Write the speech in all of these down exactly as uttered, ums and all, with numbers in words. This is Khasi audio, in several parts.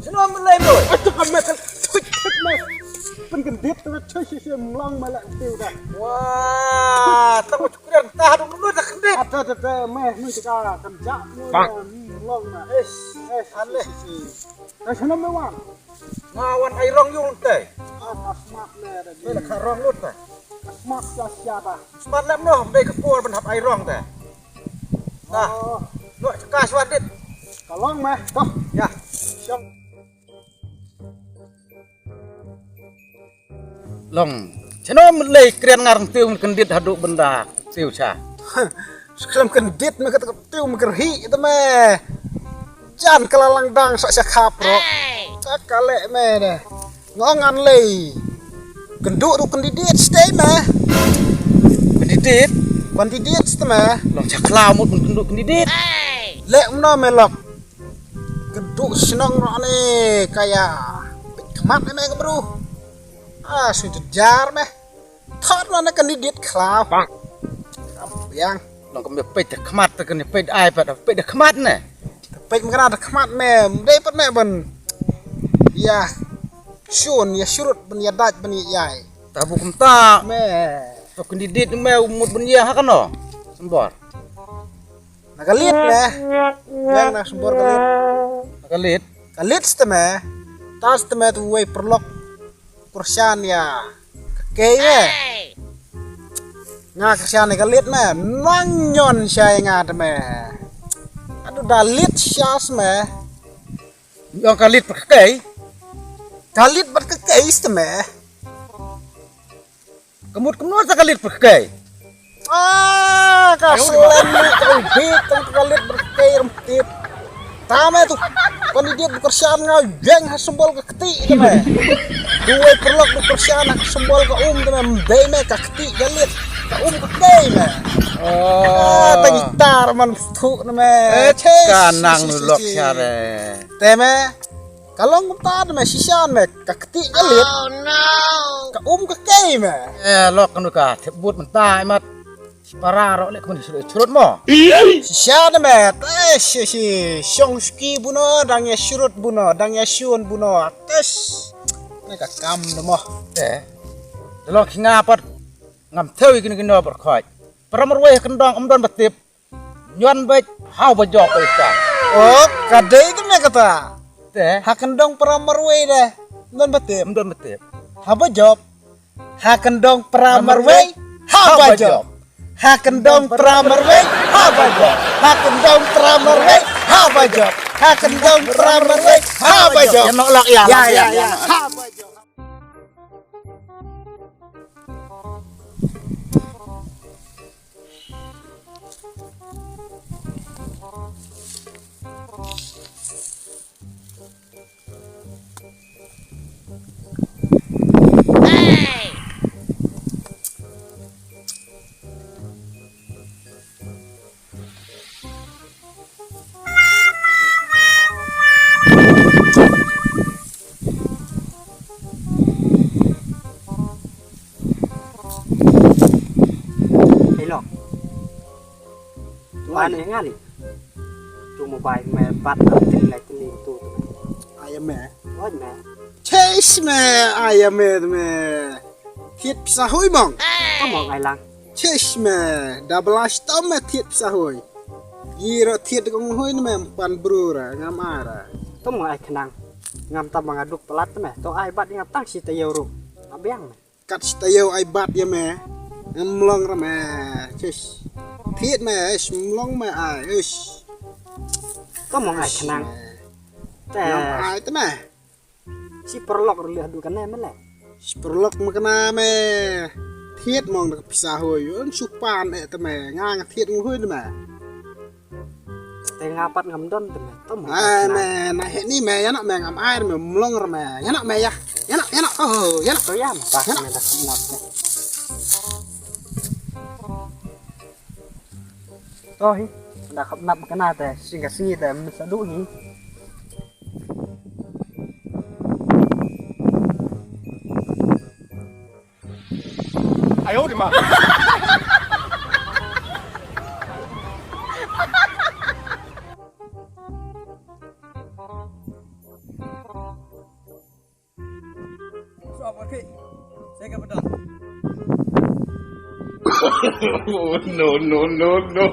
Shano me leit mo? Ai, tu kan me kan. Thuit, thuit me. Pynkyndit tu, thuit, thuit, thuit, mlong me la tiu da. Wah, tang me tu kren ta, tu me la kyndit. Ata, ata, ata, me, nu jaka kan jak, nu, bang, mlong me. Ish, ish, ale. Ish, ish, ish. Te shano me wan? Nga wan ai rong ïa u te. Ah, ka smat me da. Me la ka rong lut te. Ka smat sia sia da. Smat lem noh, me ka por ban hap ai rong te. Nah. Oh. Noh, ka smat dit. Ka long me, to. Ya. Shong. Long. Shano me leit kren ngar tiu kyndit haduh benda tiu sha. Skhlem kyndit me kata tiu me kyrhi ita me. Jan ka la lang dang sa sha khap ro. Ta ka leh me ne. Ngong ngan lei. Kynduh ruh kyndit stay me. Kyndit? Kyndit stay me. Long sha khlaw mut kynduh kyndit. Leh mno me lok. Kynduh shnong ruh ne kaya. Peit khmat ne me ka bru. Ah, su jar me. Thot na na kyndit khlaw. Bang. Biang. Long ka me peit da khmat, ka me peit ai pat, peit da khmat ne. Peit me kra da khmat me, dei pat me ban. Ya. Shun, ya shurut ban ya dait ban ya yai. Ta bu kumta. Me. To kyndit me mut ban ya ha kano. Sembor. Na ka lit me. Yang na sembor ka lit. Na ka lit. Ka lit steme. Tas steme tu wei perlok. Kyrshan ïa ka kei me. Nga kyrshan ïa ka lit me. Nang ñion shai nga te me. Aduh da lit shas me. Ïong ka lit bad ka kei. Ka lit bad ka kei ste me. Ka mut kumno sa ka lit bad ka kei. Ah, ka slem ni ka ubi tang ka lit bad ka kei ram tip. Tama tu. Kon idiot du kyrshan nga jeng ha sembol ka kti ka me. Duwai perlok du kyrshan ha sembol ka um ka me, mdei me ka kti ka lit. Ka um ka kei me. Oh. Ah, ta gitar man thu na me. Eh, che, ka nang lok sha re. Te me. Ka long kumta me shishan me. Ka kti ka lit. Ka um ka kei me. Eh, lok kanu ka thep but mynta mat. Para ro lek kmen shrut mo. Shisha ne me, te shi shi shong ski buno, dang ya shrut buno, dang ya shun buno. Tes. Ne ka kam ne mo. Te. Long kinga pat ngam thew kini kini bar khoi. Para marwei ha kyndong um don batip. Nyon bek hau bajop ka. Oh, ka dei te me kata. Te. Ha kyndong para marwei de. Um don batip. Um don batip. Ha bajop. Ha kyndong para marwei, ha bajop. Ha kyndong para marwei, ha bajop. Ha kyndong para marwei, ha bajop. Ha kyndong para marwei, ha bajop. Ya, nok lok, ya, ya, ya, ya. Ha bajop. Hello. Wan eh ngali. Tu mobile me bat na tin lai tin tu. Ai me. Wan me. Chase me, ai me me. Thied pisa hui mong. Ka mong ai lang. Chase me, double ash to me thied pisa hui. Yi ro thied kong hui me pan bru ra ngam ai ra. To mong ai khnang. Ngam ta manga duk palat me. To ai bat ngam tang si ta yau ru. Abiang me. Kat shi taïew ai bat ïa me. Em mlong ra me. Shish. Thied me, ish mlong me ai, ish. Ka mong ai khnang. Te. Ngam ai te me. Shi paralok rili hadu kane me le. Shi paralok me kane me. Thied mong da ka pisa hoi. Un shu pan eh te me. Nga nga thied ngu hoi te me. Te nga pat ngam don te me. Tom. Ai me, na he ni me, ïa na me ngam ai me, mlong ra me. Ïa na me ïa. Ïa na, ïa na. Oh, ïa na. To ïa me. Pas me da kham nap me. To hi. Da kham nap kana te, singa singi te, me sa du hi. Stop, okay. Saya ke pedang. Oh, no, no, no, no.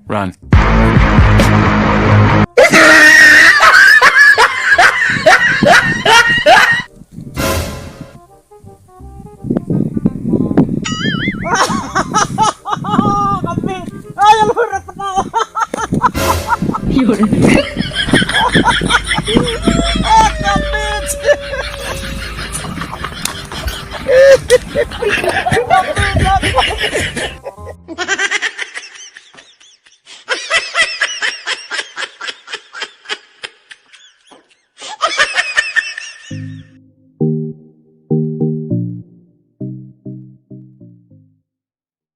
Run. Kami. Ay, ang harap na. Yun.